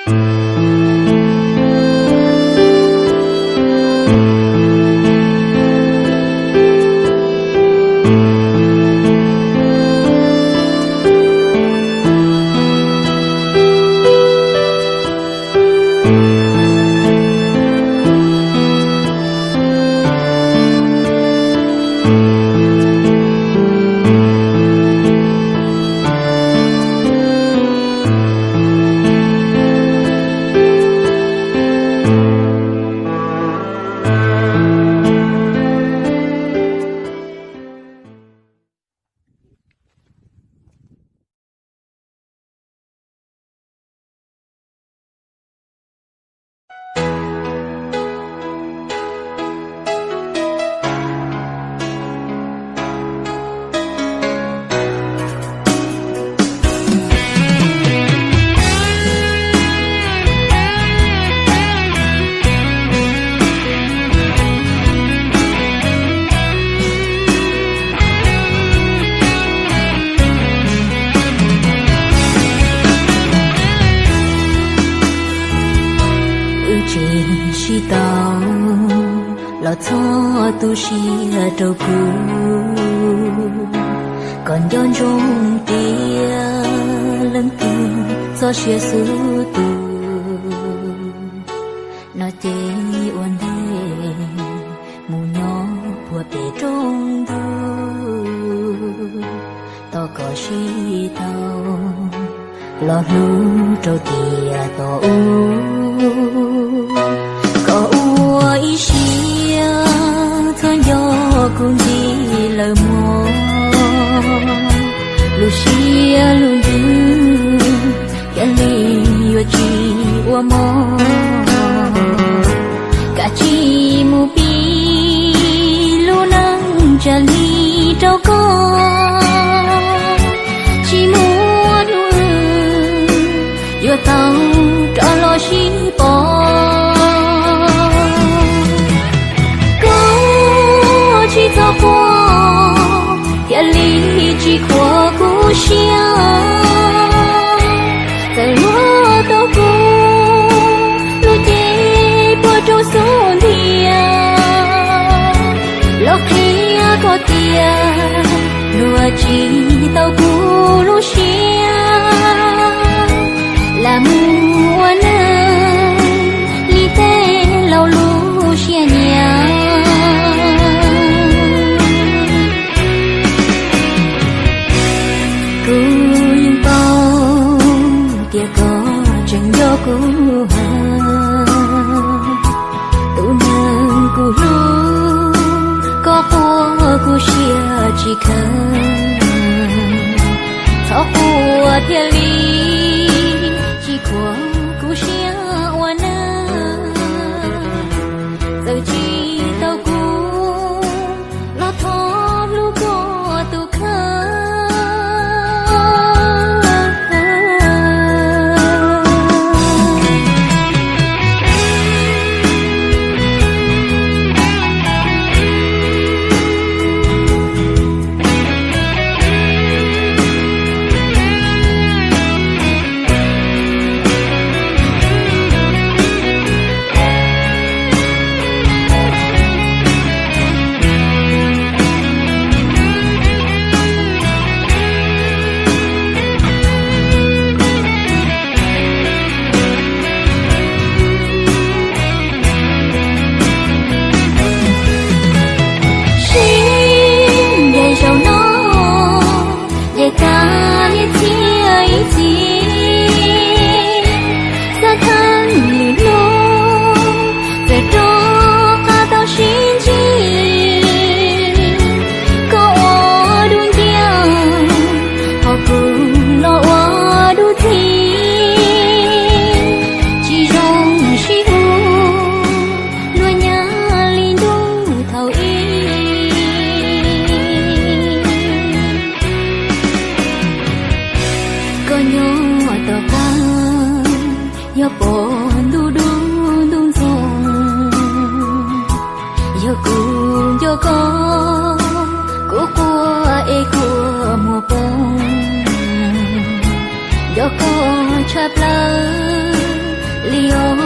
Wb tseem sib tau los txhob tu siab rau kuv, kom nco ntsoov tias leej twg txoj sia xub tus, no ces ua ntej mus nyob puag pem rooj ntug, tos kom sib tau los hlub rau tiam tos ub. Kom ua ib siab txhob nco kuv ntxiv lawm mog, lub siab lub ntsws thiaj li yuav tsis ua mog. Kav tsij mus pib lub neej tsam li rau koj, tsis muaj hnub yuav tau rov los sib pom. Koj tsis txhob quaj thiaj li tsis khuam kuv siab, txawm luag tau kuv lub cev puag rau xub ntiag, los qhia koj tias luag tsis tau kuv lub siab, lam mus ua neej li tej laus lub siab nyiam. Kuv yeej paub tias koj tseem nco kuv heev, tus neeg kuv hlub, koj quaj kuv siab tsis kheev, txhob quaj thiaj li tsis khuam kuv siab ua neej. Txawm tsis tau kuv los thov hlub koj tus kheej. Sib ncaim zaum no, ncaim tas niaj txhiab ib txhis, xav theej lwm hnub txawm rov qab tau sib ntsib. Koj ua dub nciab, ho kuv los ua dub ntxhi, tsis zoo sib hlub, luag nyav li ntuj thaum ub. Koj nyob tom qab, yog pom ntuj dub ntuj ntxoov, yog kuv nco koj, kuv quaj es kua muag poob, nco koj tshaj plaws, Li yog